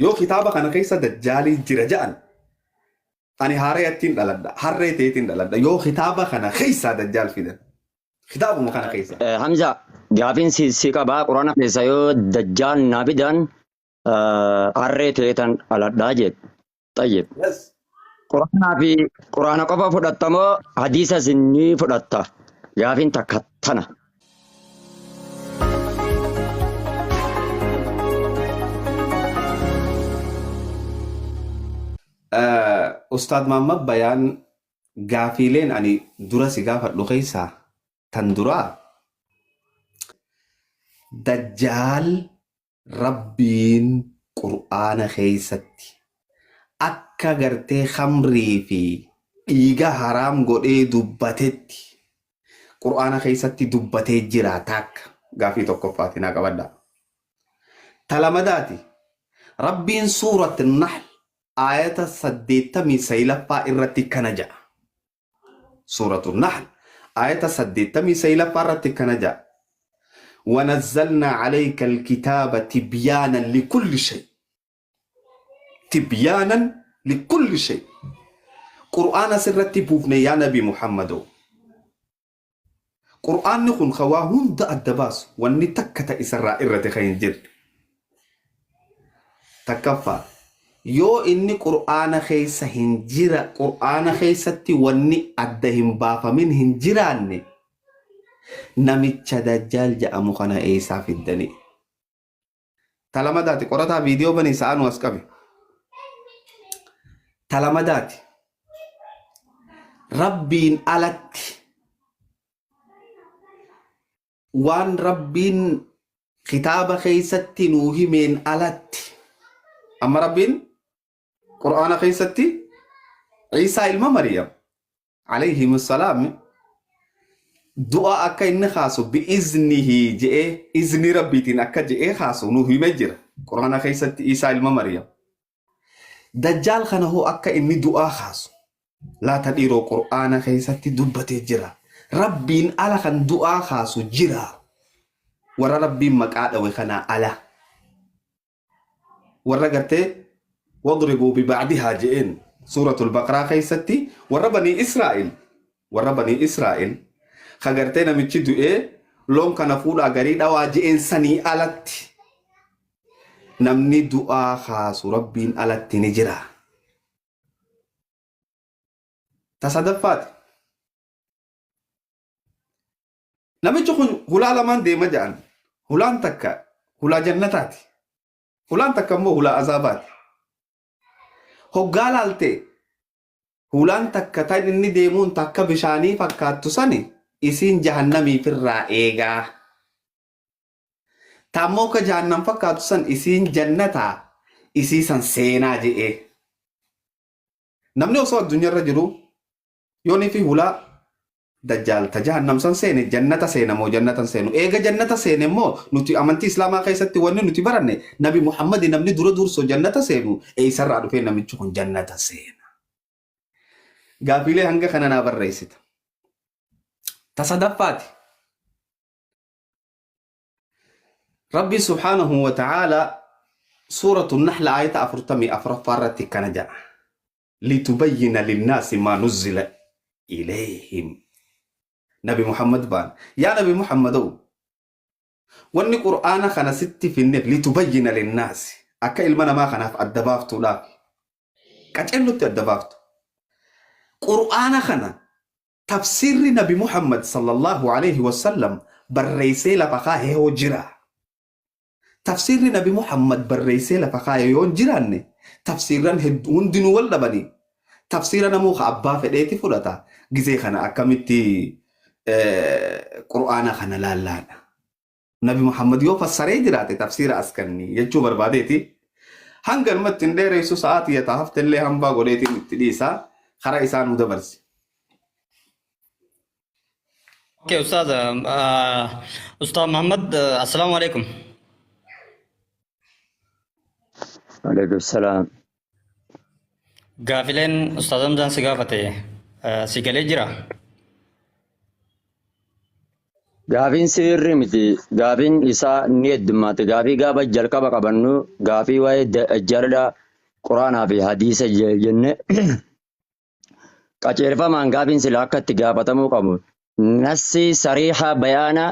Yoo kitaaba kana keessa dajjaalii jira ja'an ani haarayattiin dhaladha. Harree ta'eetiin dhaladha. Yoo kitaaba kana keessaa dajjaal fidan. Kitaabuma kana keessa. Hamza gaafiin si qabaa quraana keessa yoo dajjaal naa fidan harree ta'eetan dhaladhaa jedhe. Xayyib. Yes. Quraanaa fi quraana qofa fudhatta moo hadiisas ni fudhatta? Gaafiin takka tana. Ustaad Mahammad Bayaan gaafiileen ani dura si gaafadhu keessaa tan duraa Dajjaal Rabbiin Qur'aana keessatti akka gartee khamrii fi dhiiga haraam godhee dubbatetti Qur'aana keessatti dubbatee jira taakka gaafii tokkoffaati naa qabadhaa. Ta lamadaati Rabbiin suurat Nahl aayata 89ffaa irratti kana ja'a. Suuratu Nahl aayata 89ffaa irratti kana ja'a. Wanazzalnaa alayka alkitaaba tibyaanan likulli shay. Tibyaanan likulli shay. Qur'aana sirratti buufne yaa Nabi Muhammadoo. Qur'aanni kun ka waa hunda adda baasu wanni takka ta isarraa irrate ka hin jirre. Takkaffaa yoo inni Qur'aana keessa hin jira Qur'aana keessatti wanni adda hin baafamin hin jiraanne namicha Dajjaal ja'amu kana eessaa fiddanii? Ta lamadaati qorataa viidiyoo banii sa'aa nu as qabi. Ta lamadaati Rabbiin alatti waan Rabbiin kitaaba keessatti nuu himeen alatti amma Rabbiin Qur'aana keessatti Iisaa ilma Maryam alayhim salaam du'a akka inni kaasu bi'iznihi je'ee izni Rabbiitiin akka je'ee kaasu nu himee jira Qur'aana keessatti Iisaa ilma Maryam. Dajjaal kana hoo akka inni du'aa kaasu laata dhiiroo Qur'aana keessatti dubbatee jira. Rabbiin ala kan du'aa kaasu jira. Warra Rabbiin maqaa dhawe kanaa ala. Warra gartee wadribuu bibacdihaa je'een suuratul baqraa keessatti warra banii Israa'el warra banii Israa'el ka gartee namichi du'ee loon kana fuudhaa garii dhawaa je'een sanii alatti namni du'aa kaasu Rabbiin alatti ni jira. Ta sadaffaati. Namichi kun hulaa lamaan deema jedhan. Hulaan takka hulaa jannataati. Hulaan takka immoo hulaa azaabaati. Hoggaa laalte hulaan takka tan inni deemuun takka bishaanii fakkaattu sani isiin jahannamiifirraa eegaa. Taammoo akka jahannam fakkaattu san isiin jannataa isii san seenaa je'ee. Namni osoo addunyaarra jiru yoonii fi hulaa Dajjaal ta jahannam san seene jannata seena moo jannata hin seenu? Eega jannata seene immoo nuti amantii Islaamaa keessatti wanni nuti baranne Nabi Muhammadi namni dura dursoo jannata seenu eessarraa dhufee namichi kun jannata seena? Gaafiilee hanga kana naa barreessita. Ta sadaffaati. Rabbi subhaanahu wa ta'aala suuratu Nahl aayata 44ffaa irratti akkana jedha. Litubayyina linnaasi maa nuzzila ilayhim. Nabi Muhammad baan. Yaa Nabi Muhammadow wanni Qur'aana kana sitti finneef litubayyina linnaasi akka ilma namaa kanaaf adda baaftuudhaaf qacellutti adda baaftu. Qur'aana kana tafsiirri Nabi Muhammad sallallahu alaihi wasallam barreessee lafa kaahee hoo jira. Tafsiirri Nabi Muhammad barreessee lafa kaaye yoo hin jiraanne tafsiirran heddu hundinuu wal dhabanii tafsiira namuu ka abbaa fedheeti fudhata gizee kana akkamitti qur'aana kana laallaadha. Nabi Muhammad yoo fassaree jiraate tafsiira as kanni jechuu barbaadeeti. Hanga dhumatti hin dheeressu sa'aatii yataa haftellee hambaa godheetiin itti dhiisa karaa isaa nu dabarsi. Okay, Ustaz. Ustaz Muhammad, Assalamu alaikum. Alaikum salaam. Gaafileen Ustaz Hamzaan si gaafate si galee jira? Gaafiin sirrii miti. Gaafiin isaa ni heddummaate. Gaafii gaafa jalqaba qabannu gaafii waa'ee dajjaalidha. Quraanaa fi hadiisa jenne qajeelfamaan gaafiin sila akka itti gaafatamuu qabu. Nassi sariiha bayaana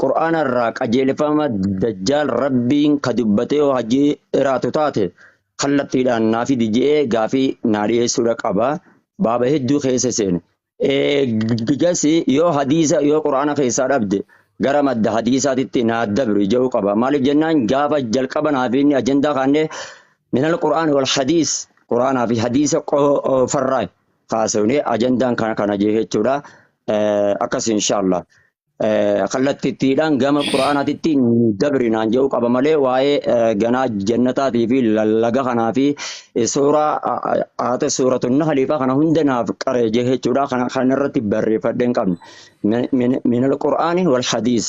Qur'aana irraa qajeelfama dajjaal rabbiin ka dubbatee yoo hajii iraatu taate kallattiidhaan naa fidi je'ee gaafii naa dhiyeessuudha qaba. Baaba hedduu keessa seene. Eegas yoo hadiisa yoo Qur'aana keessaa dhabde gara madda hadiisaatitti naa dabri jedhuu qaba. Maaliif jennaan gaafa jalqaba naa fi inni ajandaa kaannee minal Qur'aan wal hadiis Qur'aanaa fi hadiisa qofarraa kaasifnee ajandaan kana kana jechuudha. Akkas inshaallah. Kallattiidhaan gama Qur'aanaatitti dabri naan jedhuu qaba malee waa'ee ganaa jannataatii fi laga kanaa fi suuraa haata suuratun nahlii fa'aa kana hunda naaf qaree jechuudha. Kana kan irratti barreeffadhee hin qabne. Minal Qur'aani wal hadiis.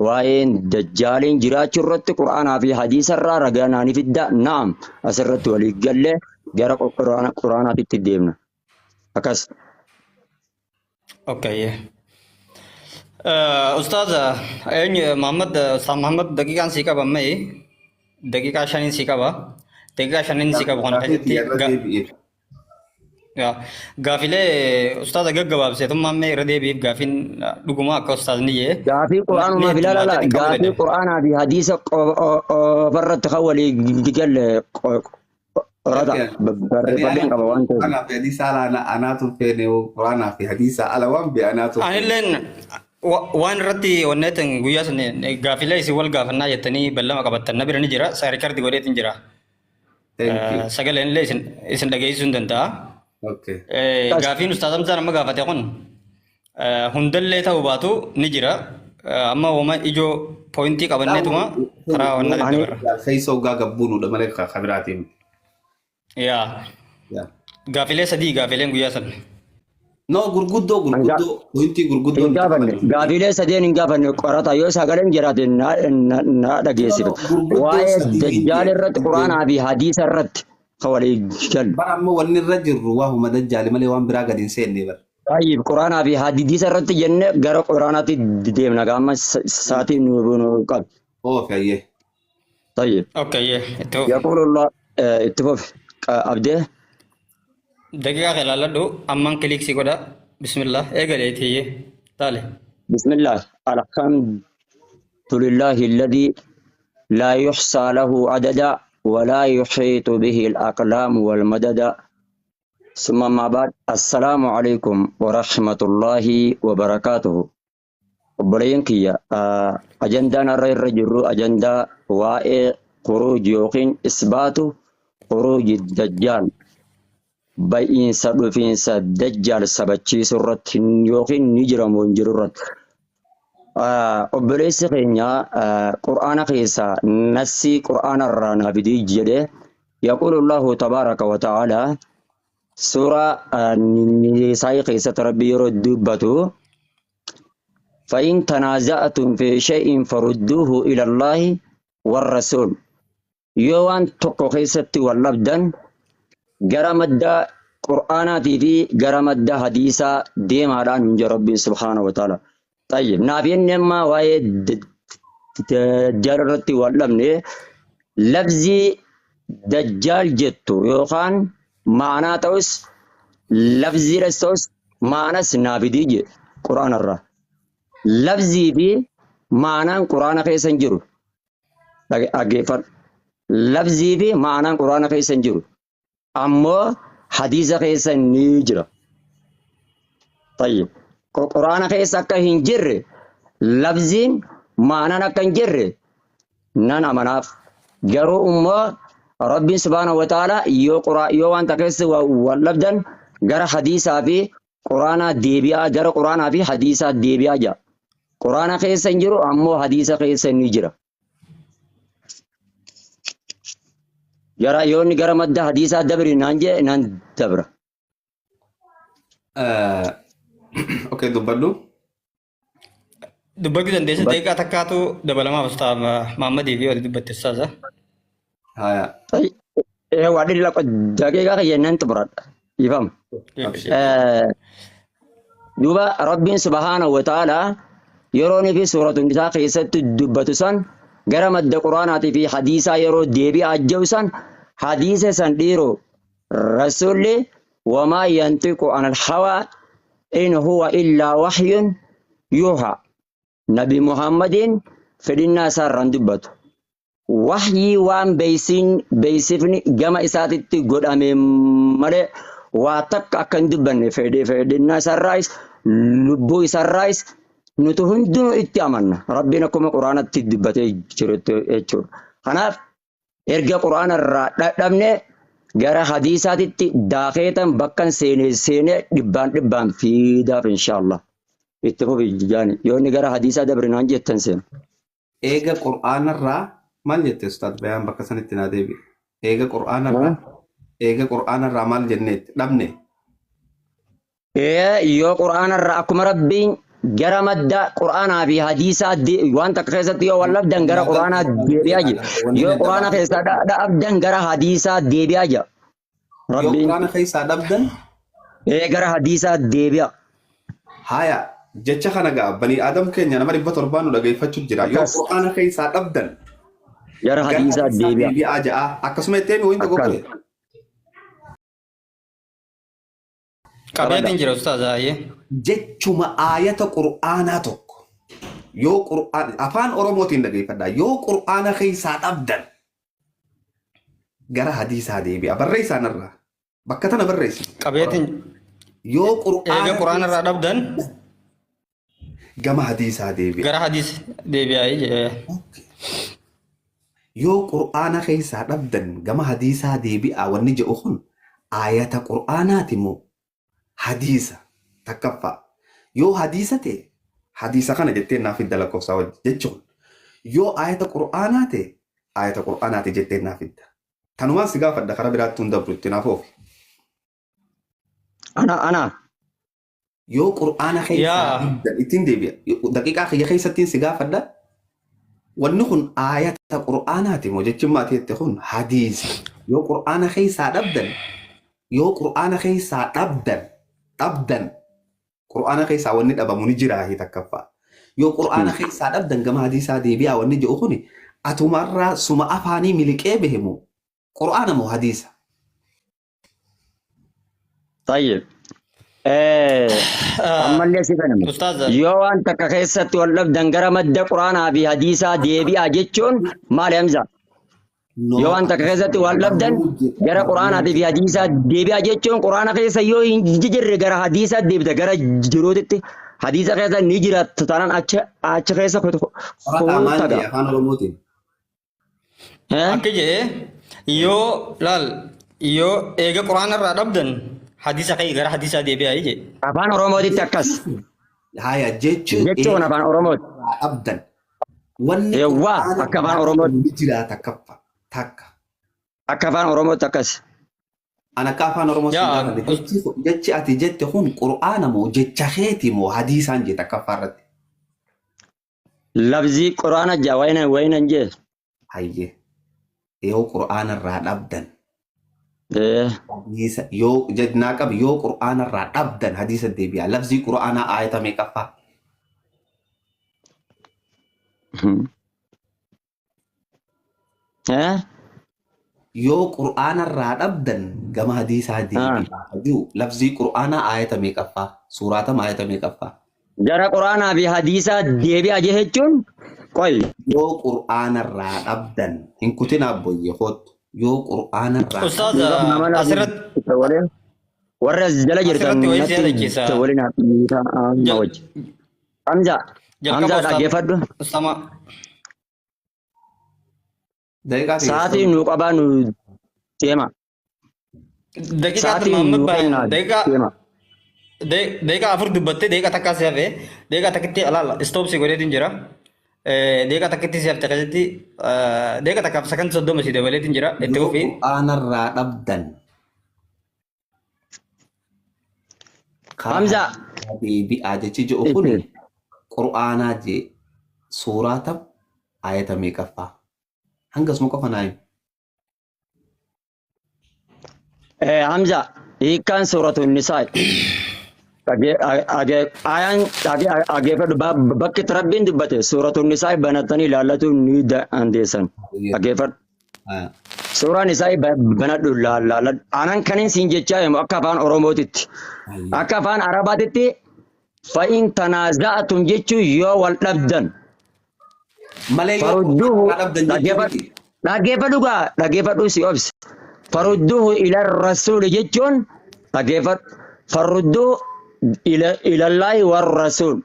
Waa'een dajjaaliin jiraachuu irratti Qur'aanaa fi hadiisa irraa ragaa naanii fidda. Naam asirratti walii gallee gara Qur'aanaatitti deemna. Akkas. Okay. Ustaaz eenyu Muhammad Ustaaz Muhammad daqiiqaan sii qaba amma daqiiqaa shaniin sii qaba. Daqiiqaa shaniin sii qaba kana Gaafii keessatti kiyya irra deebi'e. Gaafilee ustaaza gaggabaabseetummaa amma irra deebiif gaafiin dhuguma akka ustaazni jee Gaafii ni Qur'aanumaa fi heddummaatee lala ni qabuu gaafii danda'e. Qur'aanaa fi hadiisa qofarratti kan walii galle qorata Lakki ani barreeffadheen ana qaba waan ta'eef. Qur'aanaa fi hadiisa ala anaatu feene Qur'aanaa fi hadiisa ala waan be anaatu feene. Anilleen waan irratti wanneetin guyyaa sun gaafilee isin wal gaafannaa jettanii ballama qabattan na bira ni jira. Sa record godheetin jira. Thank you. Sagaleen illee isin dhageessisuu hin danda'a. Okay. Gaafiin Ustaaz Hamzaan amma gaafate kun hundallee ta'uu baatu ni jira. Amma wama ijoo pointii qabanneetuma karaa wannaa Ani daddabarra. Keessa hoggaa gabbuunuudha malee ka biraatiin. Yaa Yaa. gaafilee sadii gaafileen guyyaa san. No, gurguddoo gurguddoo pointii gurguddoo hin nuti gaafanne qabanne. gaafiilee sadeen hin gaafanne qorata yoo sagaleen jiraate na No, dhageessifte. gurguddoo Waa'ee sadii hin dajjaal jee. irratti Qur'aanaa fi hadiisa irratti kan walii galu. Bara amma wanni irra jirru waahuma dajjaali malee waan biraa gadi hin seenne bara. Tayyib Qur'aanaa fi hadiisa irratti jenne gara Qur'aanaatti deemna gaama sa'aatii nu qabu. Oo fayyee. Tayyib. Okay, itti fufi. Yaquulu Allah itti fufi abdee. Daqiiqaa kee ilaalladhu amman click sii godha. Bismillah eegaleetiyyee taale. بسم الله الحمد لله الذي لا يحصى له عددا ولا يحيط به الأقلام والمدد ثم ما بعد السلام عليكم ورحمة الله وبركاته. Obboleeyyan kiyya, ajandaan har'a irra jirru ajandaa waa'ee khuruuj yookiin isbaatu khuruuji dajjaal ba'iinsa dhufiinsa dajjaal sabachiisuu irratti yookiin ni jira moo hin jiru irratti. Obboleessi keenya Qur'aana keessaa nassii Qur'aana irraa naa fidii jedhee yaquulu Allahu tabaaraka wa ta'aalaa suuraa Nisaa'ii keessatti Rabbi yeroo dubbatu فإن تنازعتم في شيء فردوه إلى الله والرسول yoo waan tokko keessatti wal dhabdan gara madda Qur'aanaatii fi gara madda hadiisaa deemaadhaan hin jiru Rabbiin subhaanahu wa ta'ala. Tayyib naaf inni amma waa'ee dajjaal irratti wal dhabne lafzii dajjaal jettu yookaan ma'anaa ta'us lafziidhas ta'us ma'anas naa fidii jedhe Qur'aana irraa. Lafzii fi ma'anaan Qur'aana keessa hin jiru. Dhaggeeffadhu. Lafzii fi ma'anaan Qur'aana keessa hin jiru. Ammoo hadiisa keessa ni jira. Tayyib. Qur'aana keessa akka hin jirre lafziin ma'anaan akka hin jirre nan amanaaf. Garuu immoo Rabbiin subhaanahu wa ta'ala yoo yoo wanta keessa wal dhabdan gara hadiisaa fi Qur'aanaa deebi'aa gara Qur'aanaa fi hadiisaa deebi'aa jira. Qur'aana keessa hin jiru ammoo hadiisa keessa ni jira. Gara yoo inni gara madda hadiisaa dabri naan jee nan dabra. Okay, dubbadhu. Dubbachuu dandeessa daqiiqaa takkaatu dabalamaaf Ustaaz Mahammadiif yoo ati dubbatte Ustaaza. Haya. Waa dhilla daqiiqaa kiyya nan xumuradha. Ifama. Abshir. Duuba Rabbiin subhaanahu wa ta'ala Yeroonii fi suuratu nisaa keessatti dubbatu san gara madda Quraanaatii fi hadiisaa yeroo deebi'aa jiru san hadiisa san dhiiroo Rasuulli wamaa yantiqu anil hawaa in huwa illaa wahyun yuuhaa. Nabi Muhammadiin fedhinnaa isaa irraan dubbatu. Wahyii waan beeysiin beeysifni gama isaatitti godhame malee waa takka akka hin dubbanne fedhe fedhinnaa isarraayis lubbuu isarraayis nuti hundinuu itti amanna. Rabbiin akkuma Quraanatti dubbatee jirutti jechuudha. Kanaaf erga Quraana irraa dhadhabne gara hadiisaatitti daakeetan bakkan seenee seenee dhibbaan dhibbaan fiidaaf inshaallah. Itti fufi jaani. Yoo inni gara hadiisaa dabre naan jettan seena. Eega Qur'aanarraa maal jette Ustaad Bayaan bakka sanitti naa deebi'i. Eega Qur'aanarraa eega Qur'aanarraa maal jenneetti dhabne. Ee yoo Qur'aanarraa akkuma Rabbiin gara madda Qur'aanaa fi hadiisaa waan takka keessatti yoo wal dhabdan gara Qur'aanaa deebi'aa jira. Yoo Qur'aana keessaa dhabdan gara hadiisaa deebi'aa jira. Yoo Rabbiin Qur'aana keessaa dhabdan ee gara hadiisaa deebi'a. haya jecha kana ga'a banii Aadam keenya nama 700 nu dhageeffachuu jira. Yoo Akkas Qur'aana keessaa dhabdan gara gara hadiisaa hadiisaa deebi'a. deebi'aa ja'a. Akkasuma jettee mi wayin Akkas dogoggore? qabadha. Qabeetiin jira ustaaz ayyee. Jechuma aayata Qur'aanaa tokko yoo Qur'aan afaan Oromootiin dhageeffadhaa yoo Qur'aana keessaa dhabdan gara hadiisaa deebi'a. Barreessaa narraa. Bakka tana barreessi. Qabeetiin Yoo eega Qur'aana Qur'aana irraa keessaa dhabdan gama hadiisaa deebi'a. gara hadiis deebi'aa jedhee. Okay. Yoo Qur'aana keessaa dhabdan gama hadiisaa deebi'a wanni jedhu kun aayata Qur'aanaati moo hadiisa takkaffaa. Yoo hadiisa ta'e hadiisa kana jettee naaf fidda lakkoofsaa wajji jechuun. Yoo aayata Qur'aanaa ta'e aayata Qur'aanaati jettee naaf fidda. Tanumaan si gaafadha karaa biraatti hin dabru itti naaf oofi. Ana ana Yoo Qur'aana keessaa Yaa dhabdan ittiin deebi'a. Daqiiqaa kiyya keessattiin si gaafadha. Wanni kun aayata Qur'aanaati moo jechuun maatii jette kun hadiisa. Yoo Qur'aana keessaa dhabdan yoo Qur'aana keessaa dhabdan dhabdan Qur'aana keessaa wanni dhabamu ni jira takkaffaa. Yoo Qur'aana keessaa dhabdan gama hadiisaa deebi'aa wanni jedhu kuni atumarraa suma afaanii miliqee bahe moo Qur'aana moo hadiisa? Tayyib. Ammallee si kanama. Ustaaz Yoo waan takka keessatti wal dhabdan gara madda Quraanaa fi hadiisaa deebi'aa jechuun maali Hamza? No, Yoo waan takka keessatti wal dhabdan gara Quraanaatii fi hadiisaa deebi'aa jechuun Quraana keessa yoo hin jirre gara hadiisaa deebita gara jiruutitti hadiisa keessa ni jira taanaan achi achi keessa Qorataa maal taga. jedhe afaan Oromootiin? Akka jedhee yoo laal yoo eega Qur'aana irraa dhabdan hadiisa ka'ii gara hadiisaa deebi'aa jedhe. Afaan Oromootitti akkas. Haya jechuun Jechuun afaan Oromooti. irraa dhabdan. Wanni Yawwaa Qur'aana akka afaan irraa Oromootti. ni jira takkaffaa takka. Akka afaan Oromootti akkas. An akka afaan Oromoo siin Yaa gaafanne jechi jechi ati jette kun Qur'aana moo jecha keeti moo hadiisaan jee takkaffaa irratti. Labzii Quraana jaa wayinan wayinan jee. Hayyee yoo Qur'aana irraa dhabdan Ee. hadiisa yoo jennaa qabi yoo Qur'aana irraa dhabdan hadiisa deebi'a. Labzii Qur'aanaa aayata meeqaffaa? Eh? Yoo Qur'aana irraa dhabdan gama hadiisaa deebi'aa. Jiru labzii Qur'aanaa aayata meeqaffaa? Suuraatam aayata meeqaffaa? Gara Quraanaa fi hadiisaa deebi'a jechuun qoy. Yoo Qur'aana irraa dhabdan hin kutinaa abboyye kootu. Yoo Qur'aana irraa Ustaaz Nama asirratti waliin warra as jala jirtan asirratti wayii si natti yaadachiisa. waliin haadhiisaa amma Jal- wajji. Hamza Jalqaba Hamza ustaaz dhaggeeffadhu. Ustaama Daqiiqaa Sa'aatii keessa nu qabaa nu deema. daqiiqaa Sa'aatii tilmaamnu nu baay'een kennaa daqiiqaa deema. Daqiiqaa afur dubbattee daqiiqaa takkaa si hafe daqiiqaa takkitti alaala istoopsii godheetiin jira. Daqiiqaa takkitti si hafte keessatti daqiiqaa takkaaf sakan 30 si dabaleetiin jira itti yoo fufi. Qur'aana irraa dhabdan karaa Hamza. hadiisaa deebi'aa jechi jedhu kun Qur'aanaa jee suuraa tam aayata meeqaffaa? Hangasuma qofa naa himi. Hamza hiikkaan suuratu nisaa. Ayaan dhageeffadhu, bakki itti Rabbiin dubbate suuratu Nisaa banatanii ilaallatu ni dandeessan. Dhageeffadhu. Suuraan isaa banadhu laalladhu. Anan kanin siin jechaa himu akka afaan Oromootitti. Akka afaan Arabaatitti fa'in tanaaza'atum jechuun yoo wal dhabdan. Malee yoo Farudduhu qur'aana dhabdan jechuu dhaggeeffadhu. miti. Dhaggeeffadhu gaa, dhaggeeffadhu si obsi. Farudduhu ila rasuuli jechuun dhaggeeffadhu. Farudduhu ila ilallaahi war rasuul.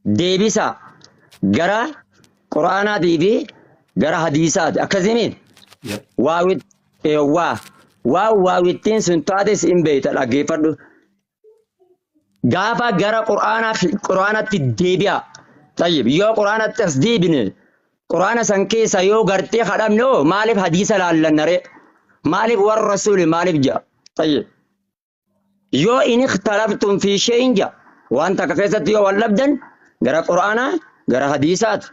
Deebisa gara qur'aanaatii fi gara hadiisaati. Akkasii Yep. waawit waa waa waawittiin sun taates hin beekta, dhaggeeffadhu. Gaafa gara qur'aanaa qur'aanatti deebi'a. Tayyib, yoo qur'aanatti as deebine, qur'aana san keessa yoo gartee kadhamne hoo, maaliif hadiisa laallannare? Maaliif warra rasuuli maaliif ja'a? Tayyib. Yoo in ikhtalaftum fi shay'in ja'a, waan takka keessatti yoo wal dhabdan gara qur'aanaa gara hadiisaati.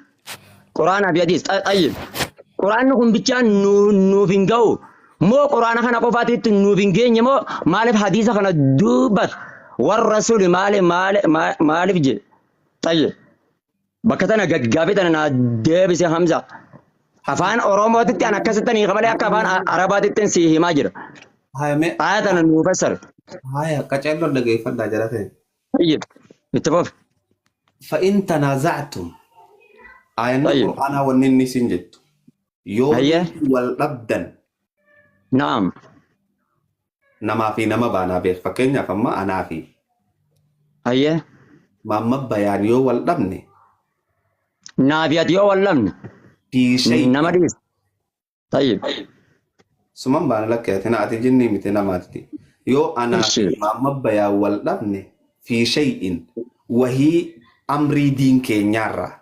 Qur'aanaa fi hadiis. Tayyib. Qur'aanni kun bichaan nuuf hin ga'u. Moo qur'aana kana qofaatitti nuuf hin geenye, moo maaliif hadiisa kana dubbata? Warra rasuuli maaliif maaliif jedhe? Tayyib. Bakka tana gaggaaffii tana naa deebise, Hamza. Afaan Oromootitti an akkasitti hiika malee akka afaan Arabaatitti si himaa jira. Haya mee. Aya tana nuu fassara. Haya, qaceelloo dhageeffadhaa jara ta'e. Tayyib. Itti fufi. فإن تنازعتم aayanni qur'aanaa wanni inni isin jettu yoo wal dhabdan namaa fi nama baanaa beek, fakkeenyaaf amma anaa fi Maamma Bayaan yoo wal dhabne Naafi ati yoo wal dhabne في شيء nama dhiisa. Tayyib. Suman baana lakkee, ati na ati jinnii miti, namaati. Yoo anaa fi Maamma Bayaan wal dhabne في شيء wahii amrii diin keenyaarraa,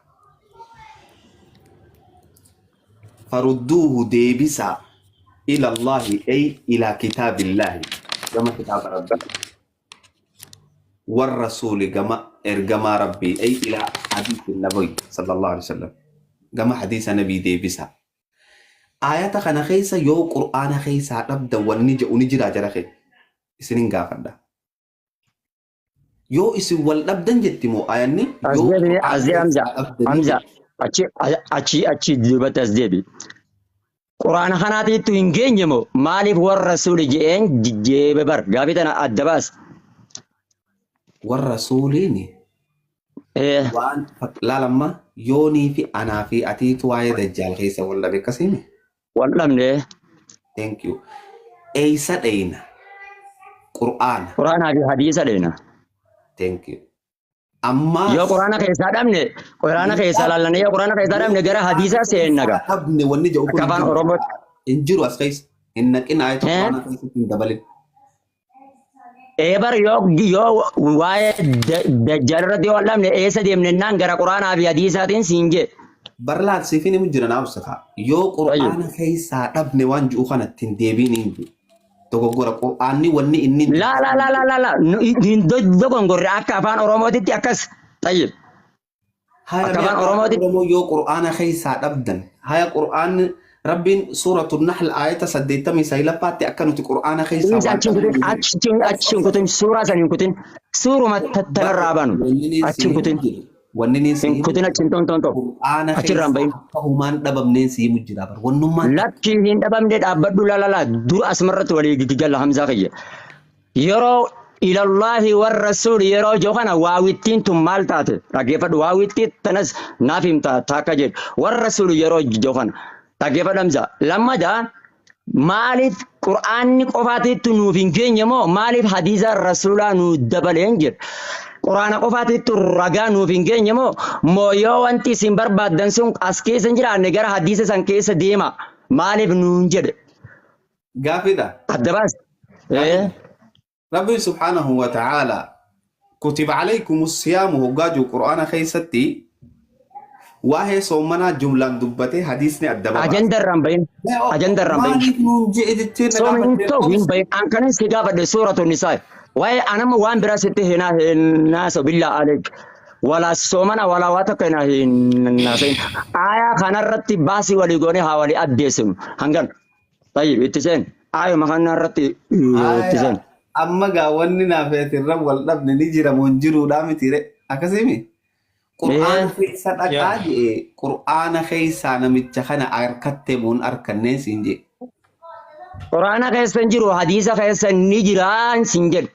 فردوه deebisaa إلى الله أي إلى كتاب الله gama kitaaba rabbii, والرسول gama ergamaa rabbii, أي إلى حديث النبي صلى الله عليه وسلم gama hadiisa nabii deebisaa. Aayata kana keessa yoo qur'aana keessaa dhabda wanni jedhu ni jira jara kee, isinin gaafadha. Yoo isin wal dhabdan jetti moo aayanni As yoo deebi, qur'aana as deebi, Hamza. keessaa dhabdanii Hamza. jetti. Achi achi achi duubatti as deebi. Quraana kanaatiitu hin geenye moo maaliif warra rasuuli je'een jijjeebe bar gaafii tana adda baas. Warra rasuuliini waan laalamma yoonii fi anaa fi atiitu waa'ee dajjaal keessa wal dhabe akkasiimi. Wal dhabne. Thank you. Eeysa dheyna? Qur'aana. Quraanaa fi hadiisa dheena. Thank you. Ammaas Yoo quraana keessaa dhabne, quraana keessaa laallanee yoo quraana keessaa dhabne gara hadiisaa seenna gaa. Dhabne wanni jedhu kun Akka hin afaan jiru. Oromootti. Hin jiru as keessa. Hin naqin, ayata quraana keessatti hin dabalin. Ee bar, yoo waa'ee dajjaal irratti yoo wal dhabne eessa deemne naan gara quraanaa fi hadiisaatiin siin jee. Barlaat siifin himu jira, naaf saka. Yoo qur'aana keessaa dhabne waan ji'u kanatti hin deebiin hin jiru. Dogoggora qur'aanni wanni inni Laa laa laa laa laa laa, hin dogongorre, akka afaan Oromootitti akkas tayyib. Haya Akka mee afaan afaan Oromootitti Oromoo yoo qur'aana keessaa dhabdan, haya, qur'aanni Rabbiin suuratu Nahl aayata 89ffaatti akka nuti qur'aana keessaa Dhiisa waan achi hin dhabne kutin, nu hime. achi hin kutin, suuraa san hin kutin, suuruma tattanarraa banu Wanni niin achi si hin himu kutin, jiru. Wanni niin si hin himu kutin, achi hin ton ton ton qur'aana achirraan keessaa bahin. akka humaan dhabamneen si himu jira bar. Wannummaan Lakki, hin dhabamne, dhaabbadhu, la la la, dur asumarratti walii galla, Hamzaa kiyya. Yeroo إلى الله والرسول yeroo jiru kana waawittiin tun maal taate? Dhaggeeffadhu, waawittii tanas naaf himta takka jedhu. والرسول yeroo jiru kana dhaggeeffadhu, Hamza. Lammadaa, maaliif qur'aanni qofaatitti nuuf hin geenye moo maaliif hadiisa rasuulaa nuu dabaleen jedhu? Quraana qofaatitti ragaa nuuf hin geenye moo yoo wanti isin barbaaddan sun as keessa hin jiraanne gara hadiisa san keessa deema maaliif nuun jedhe? Gaaffiidha. Adda baas. Gaaffiidha. Rabbiin سبحانه وتعالى كتب عليكم الصيام hoggaa jiru qur'aana keessatti waa'ee soomanaa jumlaan dubbatee hadiisni adda babaasa. Ajanda irraan bahin. Ajanda irraan bahin. Maaliif nuun je'e jettee na Sooma hin gaafatte? ta'u, hin bahin. An kanan si gaafadhe suuratu nisaa. Waa'ee anama waan biraa sitti hinaa hinaaso, بالله عليك. Walaa soomana walaa waa tokko hinaa hinaasain. Aayaa kanarratti baasii walii goonee haa walii addeessinu. Hangan. طيب, itti seen. Aayuma kanarratti itti seen. Amma gaa wanni naaf irra wal dhabne ni jira moo hin jiruudhaa miti re akkasimi. Qur'aana keessa dhaqaa jee, qur'aana keessaa namicha kana harkatte moo hin harkannee siin jee. Quraana keessa hin jiru, hadiisa keessa ni jiraan siin jedhu.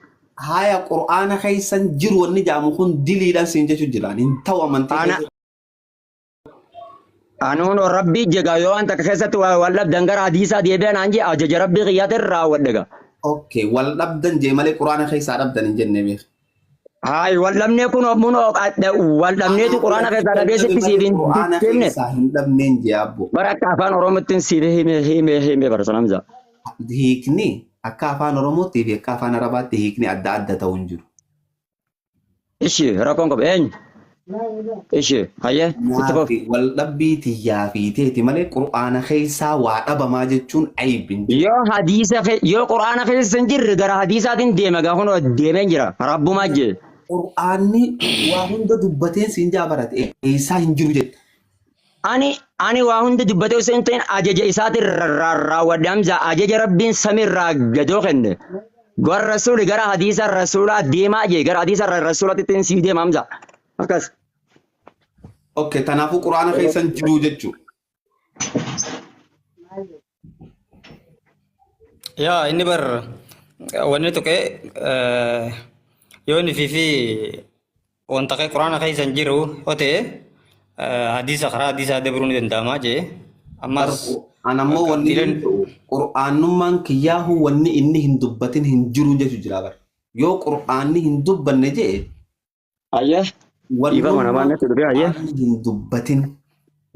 Haya, qur'aana keessa hin jiru wanni jedhamu kun diliidhaan siin jechuu jiraan hin ta'u amantii Ana keessa. Anuun rabbii jegaa yoo waan takka keessatti wal dhabdan gara hadiisaa deebi'an aan jee, ajaja rabbii kiyyaatiin raawwadhe gaa. Okay, wal dhabdan jee malee qur'aana keessaa dhabdan hin jenne beek. Hayi, wal dhabnee kun mun wal dhabneetu quraana keessaa dhabee sitti siif hin Qur'aana himne. keessaa hin dhabneen jee abbo. Bara akka afaan Oromootiin siif hime hime hime bara sanamza. Hiikni akka afaan Oromootti fi akka afaan Arabaatti hiikni adda adda ta'u hin jiru. Ishi rakkoon qabu eenyu? Ishi hayyee itti fufi. Naafi wal dhabbii tiyyaa fi teeti malee qur'aana keessaa waa dhabamaa jechuun ayib hin jiru. Yoo hadiisa yoo quraana keessa hin jirre gara hadiisaatiin deema gaa, kunoo deemeen jira rabbumaa jee. Qur'aanni waa hunda dubbateen siin jaa barate eessaa hin jiru jette. Ani waa hunda dubbatee osoo hin ta'in ajaja isaatiin raawwadhe Hamza, ajaja rabbiin samiirraa gadoo kenne. Gara rasuuli, gara hadiisa rasuulaa deemaa jee, gara hadiisa rasuulaatti sii deema Hamza. Akkas. Okay, kanaafuu qur'aana keessa hin jiru jechuudha. Yaa, inni bar wanni tuqee yoo inni fi wanta kee quraana keessa hin jiru yoo ta'e hadiisa, karaa hadiisaa dabruu ni danda'ama jee ammas. An ammoo wanni qabxiileen inni ta'u qur'aanummaan kiyyaahuu wanni inni hin dubbatin hin jiru jechu jira bara. Yoo qur'aanni hin dubbanne jee Hayyee. Dhiifama namaan wannummaan natti dhufe hayyee. qur'aanni hin dubbatin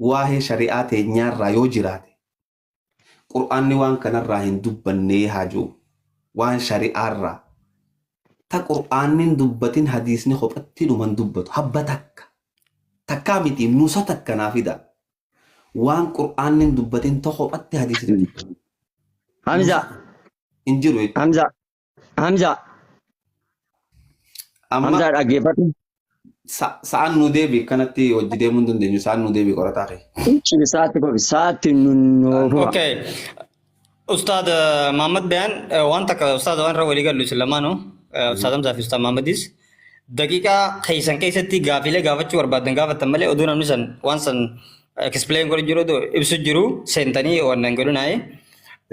waa'ee shari'aa teenyaarraa yoo jiraate, qur'aanni waan kanarraa hin dubbannee haa jiru, waan shari'aarraa ta qur'aanni hin dubbatin hadiisni kophatti dhuman dubbatu habba takka takkaa miti nusa takka naa fida, waan qur'aanni hin dubbatin ta kophatti hadiisni dubbatu Hamza. hin jiru jechuudha. Hamza. Hamza. Amma Hamza, dhaggeeffadhu. Sa'aan nu deebi, kanatti hojii deemuu hin dandeenyu, sa'aan nu deebi qorataa kee. Ichi saatti qofi saatti nunnoofufa. Okay. Ustaad Muhammad Bayan, waan takka ustaad waan irra walii gallu isin lamaanuu, Ustaad Hamzaa fi Ustaad Muhammadis, daqiiqaa keessan keessatti gaafiilee gaafachuu barbaaddan gaafattan malee oduu namni san waan san explain godhu jiru, oduu ibsu jiru seentanii waan hin godhinaayee.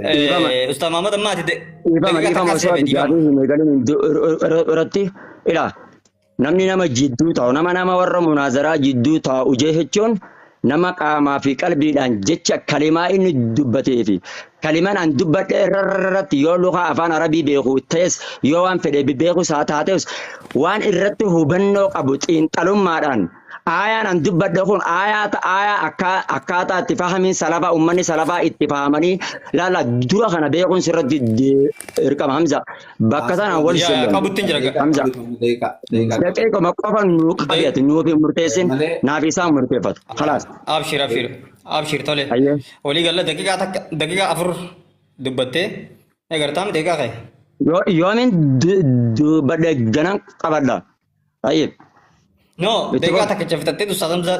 Dhiifama. Ustaad Muhammad, amma ati Dhiifama, daqiiqaa dhiifama takkaa osoo si hafe, ati dhiifama. gaafii hin eegalin irratti ilaa, namni nama jidduu taa'u, nama warra munaazaraa jidduu taa'u jechuun nama qaamaa fi qalbiidhaan jecha kalimaa inni dubbatee fi kalimaan an dubbadhe irratti yoo lukaa afaan arabii beeku ta'es, yoo waan fedhe beekus haa taates, waan irratti hubannoo qabu xiinxalummaadhaan aayaan an dubbadhe kun aayaa aayaa akkaataa itti fahamiin salafaa, ummanni salafaa itti fahamanii laala dura kana beekuun sirratti dirqama Hamza, bakka sanaan wal Yaa solloon qabutti hin jira. Hamza. Daqiiqaa daqiiqaa. Daqiiquma qofa nuu qabiyatu, nuuf hin murteessin, Malee naaf isaan murteeffatu khalaas. Abshir, abshir, abshir, tole. Hayyee. Walii galla, daqiiqaa takka, daqiiqaa 4 dubbattee agartaam daqiiqaa kee. Yoo yoomin dubbadhe ganan qabadha. Tayyib. No, Itti daqiiqaa fufi. takkicha fixattee Ustaad Hamza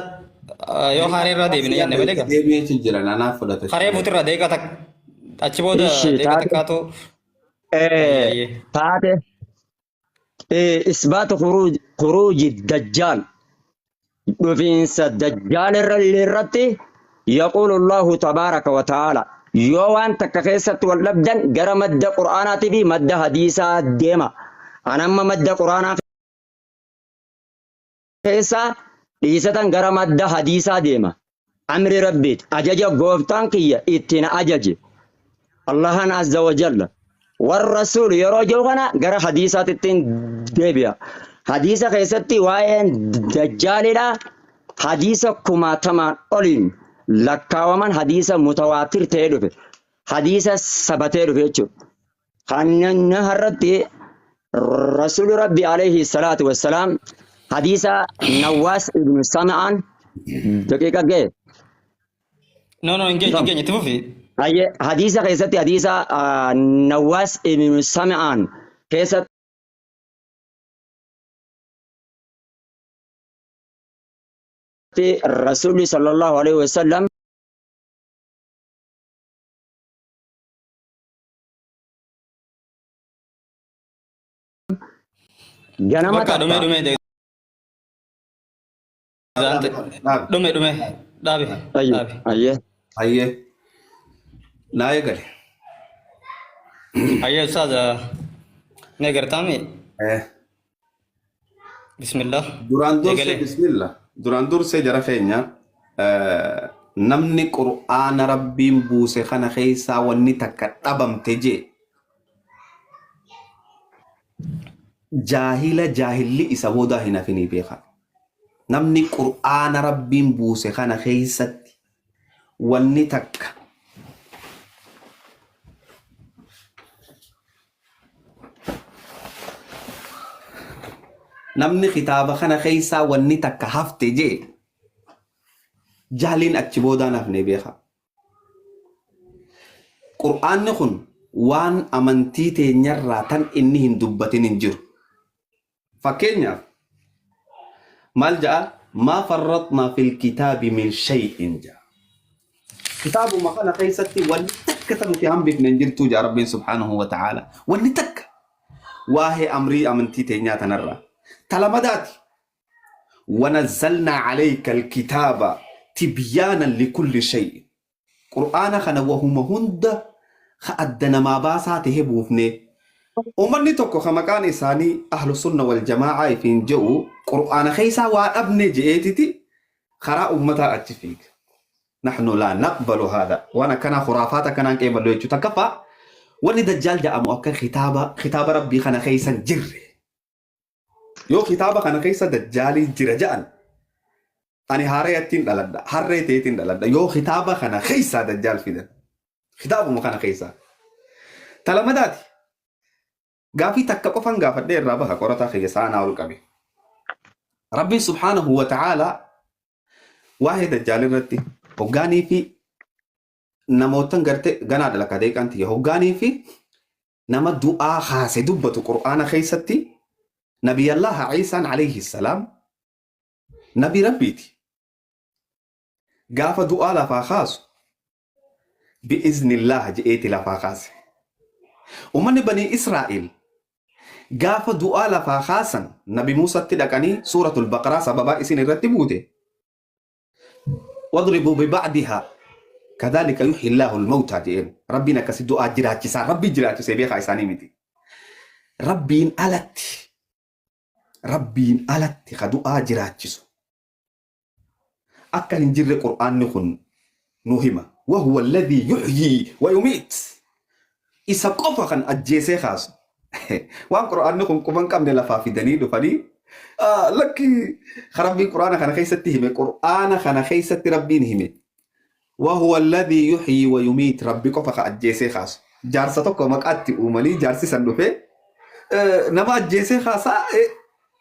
yoo haree irraa deebine jenne malee gaa. Deebi'ee jira nanaaf fudhata. Haree fuutirraa daqiiqaa takka achi booda Ishi daqiiqaa taate takkaatu. Ayyee. Taate isbaatu khuruuji dajjaal, dhufiinsa dajjaal irratti yaquulu Allahu tabaaraka wa ta'aala, yoo waan takka keessatti wal dhabdan gara madda qur'aanaatii fi madda hadiisaa deema. Anamma madda qur'aanaa keessaa dhiisatan gara madda hadiisaa deema. Amri rabbiiti, ajaja gooftaan kiyya itti na ajaje Allahan azza wa jalla warrasuul yeroo jiru kana gara hadiisaatittiin deebi'a. Hadiisa keessatti waa'een dajjaalidha. Hadiisa kumaatamaan oliin lakkaawaman, hadiisa mutawaatir ta'ee dhufe. Hadiisa sabatee dhufe jechuudha. Kan har'atti Rasuulli Rabbi alayhi salaatu wassalaam hadiisa Nawaas ibn Sam'aan daqiiqa ga'e. No, no, hin geenye, hin geenye, itti fufi. Hayyee, hadiisa keessatti hadiisa Nawaas ibn Sam'aan keessatti Rasuulli sallallahu alaihi wasallam Ganama Bakka dhume takka dhume Dhaabi. dhume dhume dhaabi Ayyo, dhaabi. ayyee. Hayyee. Naa eegale. Hayyee ustaaz ni agartaami. Eh. Bismillah. Duraan dursee Eegale. bismillah. Duraan dursee jara keenya namni qur'aana rabbiin buuse kana keessaa wanni takka dhabamte jee jaahila jaahilli isa boodaa hin hafinii beeka. Namni qur'aana rabbiin buuse kana keessatti wanni takka namni kitaaba kana keessaa wanni takka hafte jee jaahiliin achi boodaan hafne beeka. Qur'aanni kun waan amantii teenyarraa tan inni hin dubbatin hin jiru. Fakkeenyaaf maal ja'a? Maa farraxnaa fil kitaabi min shay'in ja'a. Kitaabuma kana keessatti wanni takka tan nuti hambifne hin jirtu ja'a Rabbiin subhaanahu wa ta'aala. Wanni takka waa'ee amrii amantii teenyaa tanarraa. Talamadaati. ونزلنا عليك الكتاب تبيانا لكل شيء. قرآن خنا وهم هند خأدنا ما باسا تهبوفني. Uummanni tokko kan maqaan isaanii ahlu sunna wal jamaa'a ifiin jedhu qur'aana keessaa waa dhabne je'eetiti karaa uummataa achi fiiga. Nahnu laa naqbalu haadha. Waan akkanaa khuraafaata akkanaan qeeballu jechuudha. Takkaffaa wanni dajjaal jedhamu akka kitaaba rabbii kana keessa hin jirre. Yoo kitaaba kana keessa dajjaalii jira jedhan ani harreettiin dhaladha. Harree ta'eetiin dhaladha. Yoo kitaaba kana keessaa dajjaal fidan. Kitaabuma kana keessaa. Talamadaati. Gaafii takka qofan gaafadhee irraa baha qorataa kiyya saanaa ol qabe. Rabbiin subhaanahu wa ta'aalaa waa'ee dajjaal irratti hoggaanii fi namootan gartee ganaa dhala deeqaan tiyya hoggaanii fi nama du'aa haase dubbatu qur'aana keessatti nabiyyallaha Ciisaan alayhi salaam nabi rabbiiti. Gaafa du'aa lafaa kaasu bi'iznillah je'eeti lafaa kaase. Uummanni banii Israa'el gaafa du'aa lafaa kaasan nabi Muusatti dhaqanii suuratul Baqaraa sababaa isin irratti buute. Wadribuu biba'dihaa kadhalika yuhyi Allahu al-mawtaa je'een. Rabbiin akkasi du'aa jiraachisaa rabbii jiraachisee beekaa isaanii miti. Rabbiin alatti ka du'aa jiraachisu akka hin jirre qur'aanni kun nu hima. Wahuwa alladhii yuhyii wa yumiit. Isa qofa kan ajjeesee kaasu. Waan qur'aanni kun quban qabne lafaa fidanii dhufanii lakki rabbiin qur'aana kana keessatti hime qur'aana kana keessatti rabbiin hime. Wahuwa alladhii yuhyii wa yumiit rabbi qofa ka ajjeesee kaasu. Jaarsa tokko maqaatti uumanii jaarsi san dhufee nama ajjeesee kaasaa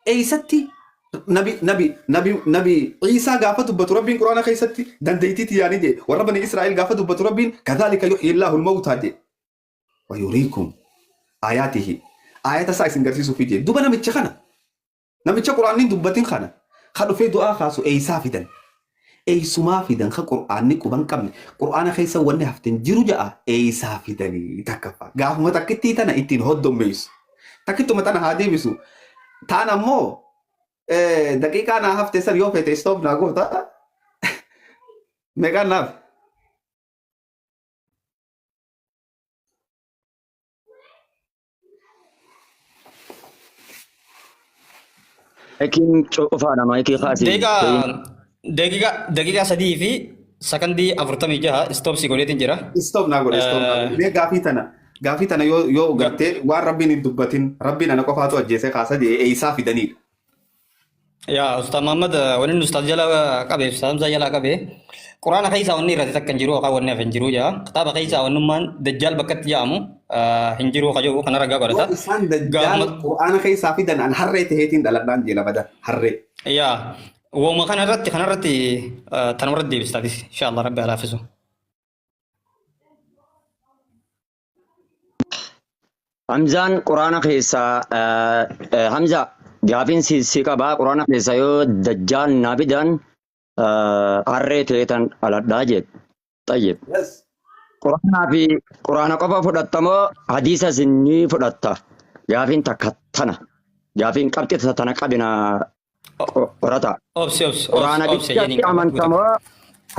eeysatti nabi Ciisaa gaafa dubbatu rabbiin qur'aana keessatti dandeettii tiyyaanii jee warra bani Israa'el gaafa dubbatu rabbiin kadhalika yuhyi Allahu al-mawtaa jee wa yuriikum aayaatihi aayata isaa isin garsiisuuf jee duba namicha kana namicha qur'aanni dubbatin kana ka dhufee du'aa kaasu eeysaa fidan eeysumaa fidan ka qur'aanni quban qabne qur'aana keessa wanni haften jiru ja'a eeysaa fidanii takkaffaa gaafuma takkittii tana ittiin hoddommeessu takkittuma tana haa deebisu taan ammoo daqiiqaa naa hafte san yoo feete stop naa goota meeqaan naaf. Maayikiin cufaadha maayikii kaasii. Daqiiqaa 3 fi sakandii 46 stop si godheetiin jira. Stop naa godhe, stop naa godhe. Mee gaafii tana yoo gartee waan rabbiin hin dubbatin rabbiin ana qofaatu ajjeesee kaasa jee eeysaa fidanidha. Yaa Ustaaz Muhammad, wanni nu Ustaaz jala qabe, Ustaaz Hamzaa jala qabe, Quraana keessaa wanni irratti takka hin jiru yookaan wanni hafe hin jiru jaa. Kitaaba keessaa wannummaan Dajjaal bakkatti jedhamu hin jiru kajobu kana ragaa Yoo godhata. isaan dajjaal Gaafuma qur'aana keessaa fidan an harree taheetiin dhaladhaan jeela bada harree. Yaa wooma kanarratti tanuma irratti deebistaatis insha Allah rabbi haa laaffisu. Hamzaan quraana keessaa Hamza gaafiin si qabaa quraana keessaa yoo dajjaal naa fidan harree ta'eetan dhaladhaa jedhe. Tayyib. Yes. Quraanaa fi quraana qofa fudhatta moo hadiisas ni fudhatta? Gaafiin takka tana. Gaafiin qabxii tana qabina qorata. Obsi, obsi, obsi, Quraana obsi jedhaniin bichaatti qabadhu amantamoo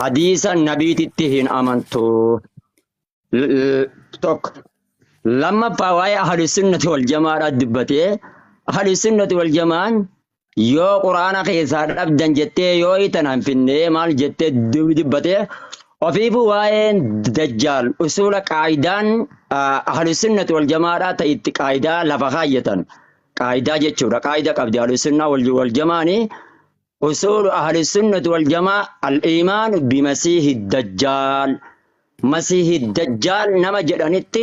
hadiisa nabiititti hin amantu? Tokko. Lammaffaa, waa'ee ahlu sunnati wal jamaadhaa dubbatee, ahlu sunnati wal jamaan yoo quraana keessaa dhabdan jettee yoo itan hanfinnee maal jettee dubbatee, ofiifuu waa'een dajjaal usuula qaayidaan ahlu sunnati wal jamaadhaa ta'e itti qaayidaa lafa kaayyatan, qaayidaa jechuudha, qaayida qabdi ahlu sunnaa wal jamaanii. Usuulu ahli sunnati wal jamaa al-iimaanu bimasiihi dajjaal. Masiihi dajjaal nama jedhanitti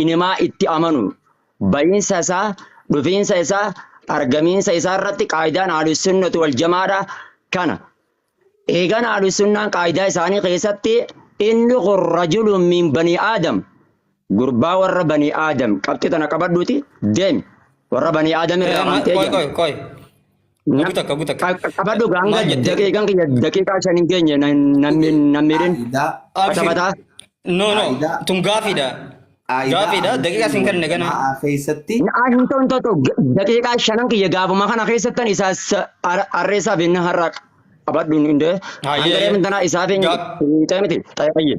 inimaa itti amanu. Bayiinsa isaa, dhufiinsa isaa, argamiinsa isaa irratti qaayidaan ahli sunnati wal jamaadha kana. Eegan ahli sunnaan qaayidaa isaanii keessatti inni kun rajulun min banii aadam, gurbaa warra banii aadam, qabxii tana qabadhuuti deemi, warra banii aadam irraa kan ta'e Qoy, jedhama. qoy, qoy. Ogu takka, ogu takka. Qabadhu hanga Maal jettee? Daqiiqaan kiyya daqiiqaa 5 hin geenye, nammiidhin. Qaayidaa Abshir. Patapataa. No, no. Qaayidaa Tun gaafiidha. Qaayidaa Gaafiidha. Daqiiqaa sin kenne gana. jamaa keessatti Hin ta'u, hin ta'u, daqiiqaa shanan kiyya gaafuma kana keessattan isaa arreessaaf inni har'a qabadhu hindee. Hayyee. Hanga reefin tanaa isaaf hin Gaaf miti xayyayyee.